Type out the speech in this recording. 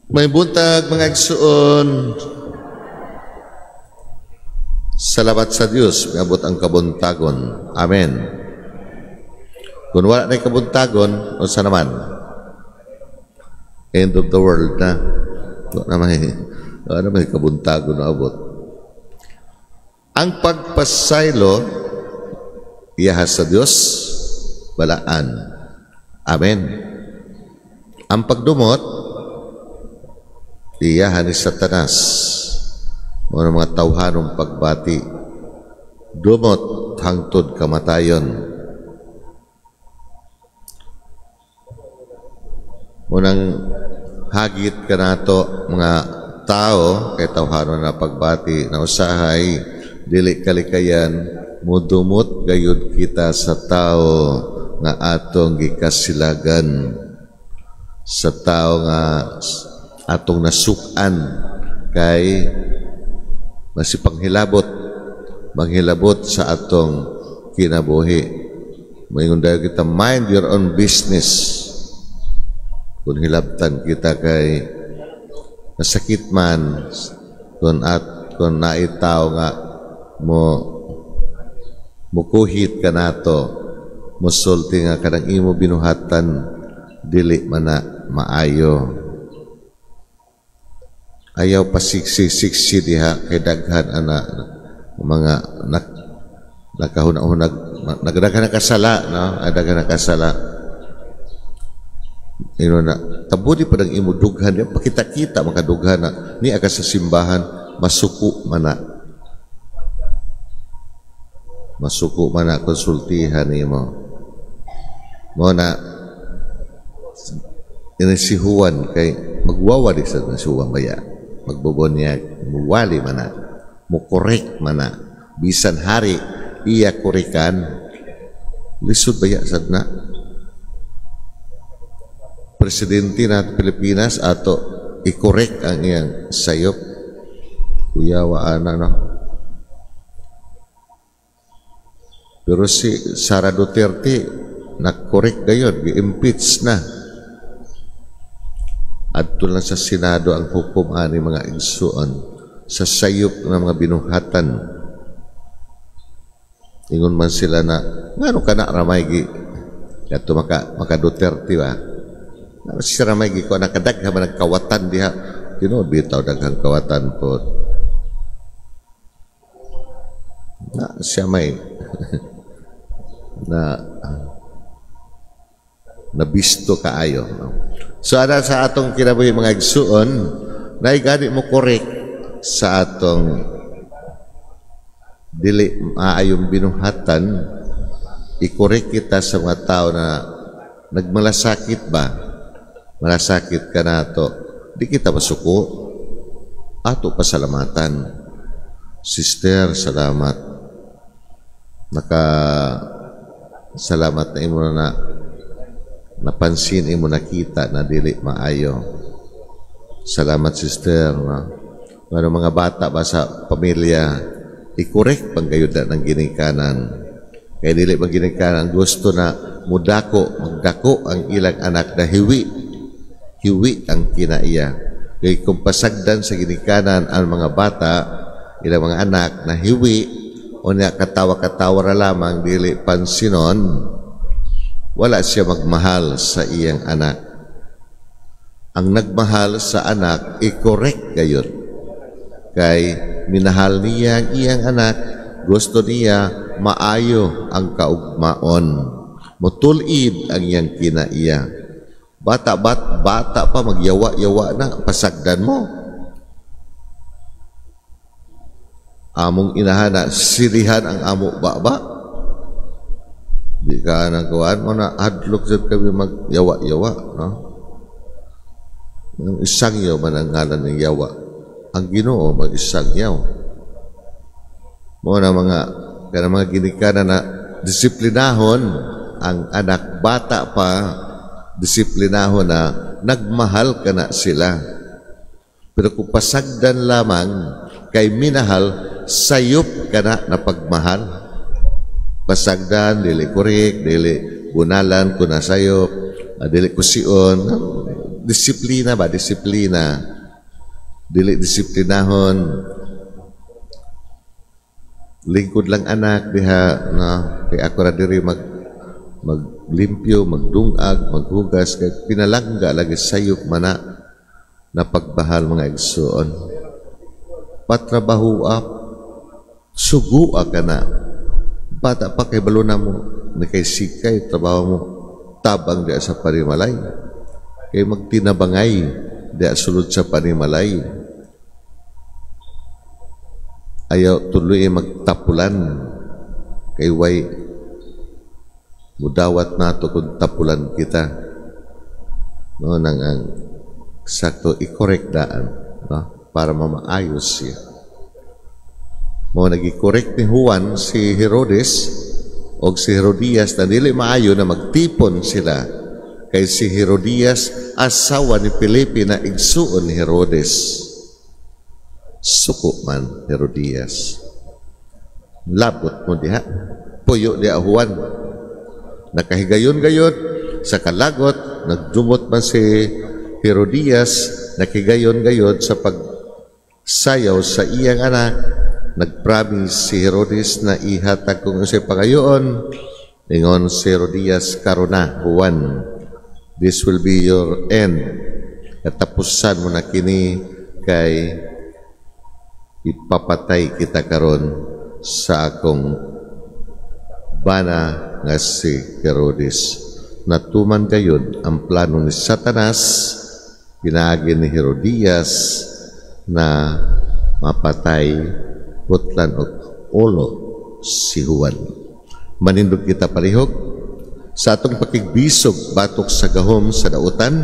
May buntag, mga igsuon. Salamat sa Dios, miabot ang kabuntagon. Amen. Kung wala na kabuntagon, unsa naman? End of the world na. Wala na may kabuntagon na abot. Ang pagpasaylo, iyaha sa Dios, balaan. Amen. Ang pagdumot, iyahan ni Satanas. Mga tawhanong pagbati, dumot hangtod kamatayon. Munang hagit kanato mga tao kay tawhanon na pagbati na usahay dili kalikayan mudumot gayud kita sa tao nga atong gikasilagan, sa tao nga atong nasukan, kay masipanghilabot manghilabot sa atong kinabuhi. Maingon dayon kita, "Mind your own business." Kung hilabtan kita kay masakit man kung at kung naitaw nga mo mukuhit ka nato, musulti nga kanang imo binuhatan dili man na maayo. Ayaw pasiksi-siksi diha kay daghan ana mga nakahuna-hunag, nagdaghan na kasala, no? Ay, daghan na kasala. Ino na tabudi pa ng imo dughan diha, pakita-kita makadughan na ni ka sa simbahan, masuko man na, masuko man na konsultihan nimo mo na ini si Juan, kay magwawa di sa si Juan baya, magbobonyag, muwali man na, mukorek man na, bisan hari iya korekan, lisod baya sad na. Presidente na Pilipinas ato ikorek ang iyang sayop, kuyawa ana, no? Pero si Sara Duterte nagkorek gayon, gi-impeach na. Adto lang sa Senado ang hukom ani, mga igsuon, sa sayop ng mga binuhatan. Ingon man sila na ngano kana ramay gi kadto maka Duterte ba? Ngano si ramay gi ko nakadaghan man kawatan diha? Tinuod bitaw daghang kawatan po. Na siya may na nabisto kaayo, no? So ana sa atong kinabuhi, mga igsuon, naigani mo korek sa atong dili maayong binuhatan, ikorek kita sa mga tao na nagmalasakit ba? Malasakit ka nato, di kita masuko, ato pasalamatan. Sister, salamat. Naka salamat na imo na napansin, imo nakita na dili maayo. Salamat, sister, no? Ano mga bata ba sa pamilya, ikorek panggayud na ng ginikanan. Kay dili man ginikanan gusto na mudako, magdako ang ilang anak na hiwi. Hiwi ang kinaiya. Kay kung pasagdan sa ginikanan ang mga bata, ilang mga anak na hiwi, o niya katawa-katawa ra lamang, dili pansinon, wala siya magmahal sa iyang anak. Ang nagmahal sa anak, i-correct gayon. Kay minahal niya ang iyang anak, gusto niya maayo ang kaugmaon. Mutulid ang iyang kinaiya. Bata, bata pa magyawa-yawa na, pasagdan mo. Among inahana, sirihan ang amo baba. Di ka nang kuwan mo na adlok jud kami magyawa-yawa, no? Ang isang yaw man ang ngalan ng yawa. Ang Ginoo mag isang yaw. Mo na mga kana mga ginikanan na disiplinahon ang anak, bata pa disiplinahon na, nagmahal ka na sila. Pero kung pasagdan lamang kay minahal, sayop ka na napagmahal. Pasagdan, dili kurik, dili bunalan, kuna sayop, dili kusion, Disiplina ba? Disiplina. Dili disiplinahon. Lingkod lang anak diha, no? Kay ako ra diri maglimpyo, magdungag, maghugas, kay pinalangga lagi, sayop mana na pagbahal, mga igsuon. Patrabaho up, sugua ka na. Bata pa kay balo na mo, ni kay sikay trabaho mo, tabang diya sa panimalay. Kay magtinabangay diya sulod sa panimalay. Ayaw tuloy magtapulan kay way mudawat nato kung tapulan kita, no? Nang ang sakto i-correct daan, no, para mamaayos siya. Mo nagi-correct ni Juan si Herodes o si Herodias na dili maayo na magtipon sila, kay si Herodias asawa ni Felipe na igsuon ni Herodes. Suko man Herodias. Labot mo diha. Puyo diha, Juan. Nakahigayon gayod sa kalagot, nagdumot man si Herodias, nakigayon gayod sa pagsayaw sa iyang anak. Nagpromise si Herodes na ihatag kung unsay pangayoon. Ingon si Herodias, "Karuna, Juan, this will be your end. Katapusan mo na kini kay ipapatay kita karon sa akong bana nga si Herodes." Natuman gayud ang plano ni Satanas pinaagi ni Herodias na mapatay, putlan og ulo si Juan. Manindog kita palihog sa atong pakigbisog batok sa gahom sa dautan.